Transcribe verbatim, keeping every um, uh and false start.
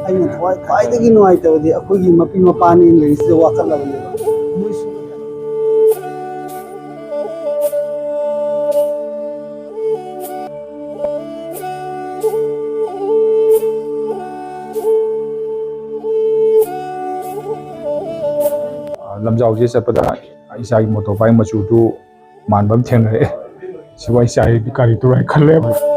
ꯑꯩꯅ ꯊꯋꯥꯏ ꯈ꯭ꯋꯥꯏꯗꯒꯤ ꯅꯨꯡꯉꯥꯏꯇꯕꯗꯤ ꯑꯩꯈꯣꯏꯒꯤ ꯃꯄꯤ ꯃꯄꯥꯅꯤ ꯂꯩꯔꯤꯁꯤꯗ ꯋꯥꯀꯠꯂꯕꯅꯦꯕ꯫ ꯃꯣꯏꯁꯨ ꯂꯝꯖꯥꯎꯁꯦ ꯆꯠꯄꯗ ꯏꯆꯥꯒꯤ ꯃꯣꯇꯣꯔ ꯕꯥꯏꯛ ꯃꯆꯨꯗꯨ ꯃꯥꯟꯕ ꯑꯃ ꯊꯦꯡꯅꯔꯛꯑꯦ꯫ ꯁꯤꯕꯨ ꯑꯩ ꯏꯆꯥꯒꯤ ꯒꯥꯔꯤꯗꯨꯔꯥ ꯍꯥꯏꯅ ꯈꯜꯂꯦꯕ꯫